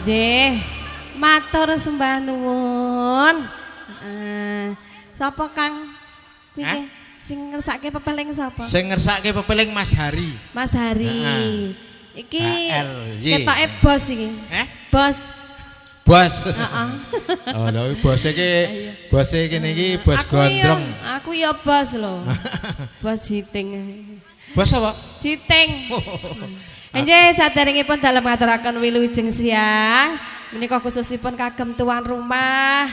Nggih. Matur sembah nuwun. Heeh. Sapa Kang? Piye? Sing ngersake pepeling sapa? Sing ngersake pepeling Mas Hari. Mas Hari. Iki HLY. Ketoke bos iki. Eh? Bos. Bos. Heeh. Oh, lha bos iki, bose kene iki bos Aku ya- gondrong. Aku ya bos lho. Bos jiting. Bos apa? Jiting. Enjih saderengipun dalem ngaturaken wilujeng siang menika khususipun kagem tuan rumah.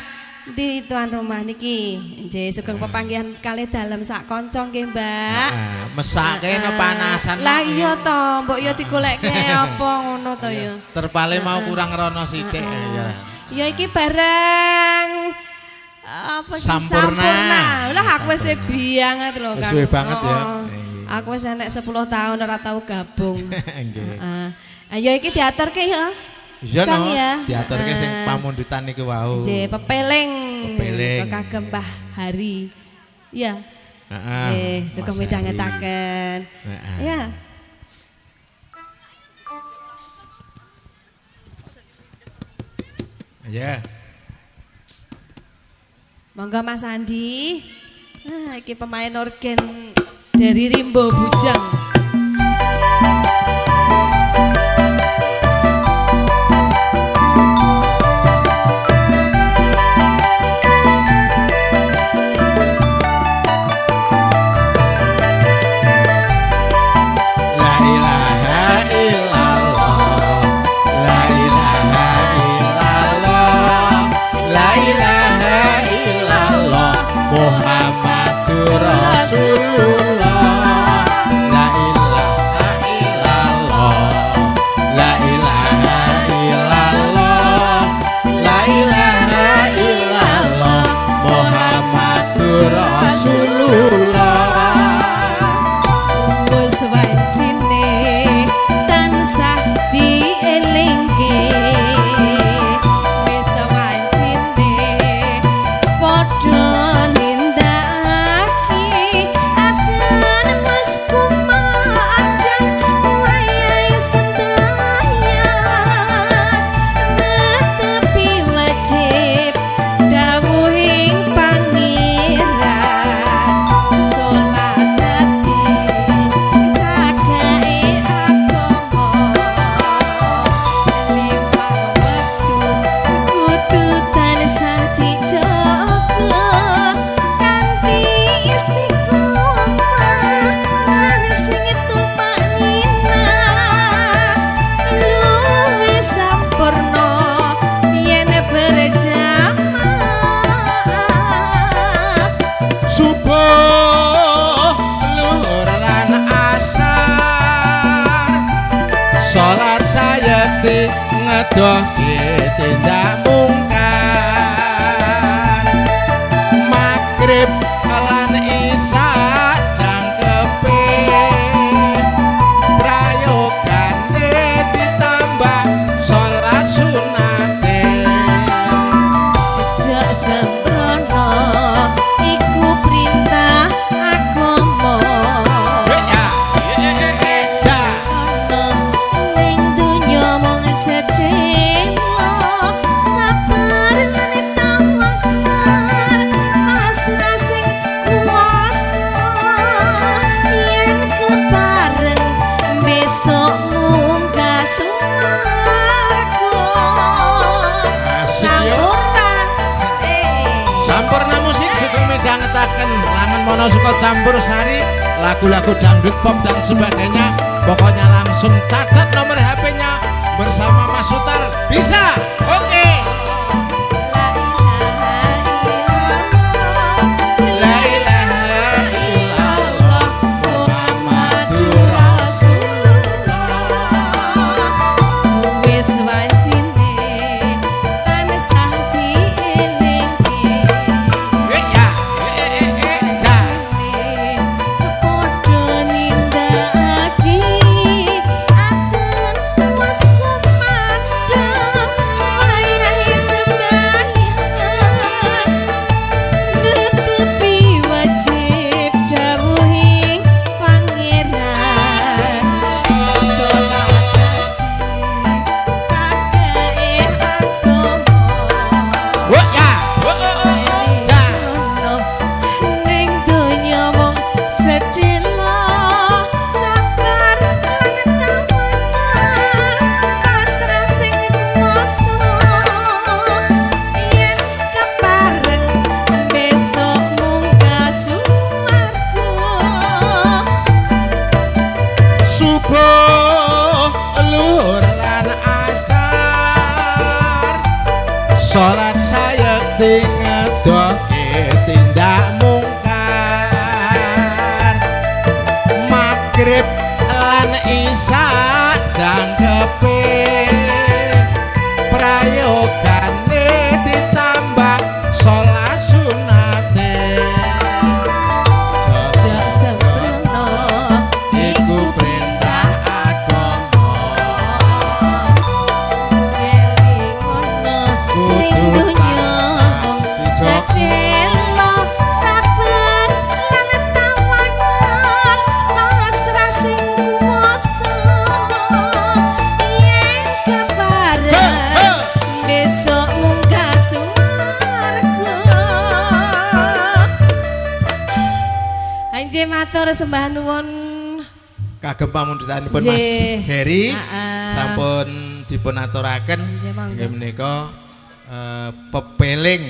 Di tuan rumah niki nggih sugeng pepanggihan kalih dalem sak kanca nggih Mbak. Heeh, mesake no panasan. Lah iya to, mbok yo digolekke apa ngono to ya. Terpale mau kurang rono sithik ya. Ya iki bareng apa iki? Sampurna. Lah aku wis banget lho Wis Kang. suwe banget ya. Oh, aku wis enek 10 tahun ora tau gabung. Nggih. Heeh. Ayo iki diaturke ya. Iya Kang no, ya. diaturke sing pamundutan niku wau. Nggih, pepeling. Pepeling. Kagem Mbah Hari. Ya. Heeh. Nggih, sugeng Mas Hari. midhangetaken. Heeh. Ya. Ya. Monggo Mas Andi. Ah, iki pemain organ dari Rimbo Bujang. La ilaha illallah, la ilaha illallah, la ilaha illallah, Muhammadur Rasulullah. La ilaha illallah, la ilaha illallah, la ilaha illallah, Muhammadur Rasulullah. Wis wancine tansah dielingke. Wis wancine padha nindakake adzan mas kumandhang wayahe sembahyang netepi wajib dawuhing pangeran salat dadi jagae agama limang wektu kudu tansah dijaga kanthi istiqomah lan sing tumanina luwih sampurna yen berjamaah. Subuh, luhur lan asar, salat sayekti ngedohke tindak mungkar. Magrib lan isya jangkepe, prayogane ditambah salat sunate. Jek sembrono iku perintah agama. Ya, ja. Ana ning donya mung sedhela sabar lan tawakal pasrah sing kuwasa yen kepareng besok munggah swarga. Asik yo. Sampurna. Sampurna musik sugeng midhangetaken Langen Mono Suko campur sari lagu-lagu dangdut pop dan sebagainya. Pokoknya langsung catat nomor HP-nya bersama Mas Sutar. Bisa. Oke. La ilaha illallah, La ilaha illallah Muhammadur Rasulullah. Wis wancine tansah dielingke. Ya, ja. Padha nindakake adzan wis kumandhang. Salat sayekti ngedohke tindak mungkar. Magrib lan Isya jangkepe, prayogane ditambah salat sunate. Aja sembrono, iku perintah agama. Elingono ning Kudu donya mung sedelo, sabar lan tawakal, pasrah sing kuwasa. Yen kepareng besok munggah swarga. Inggih, matur sembah nuwun. Kagem pamundhutanipun Mas Heri sampun dipun aturaken Nggih, monggo. Inggih menika pepeling.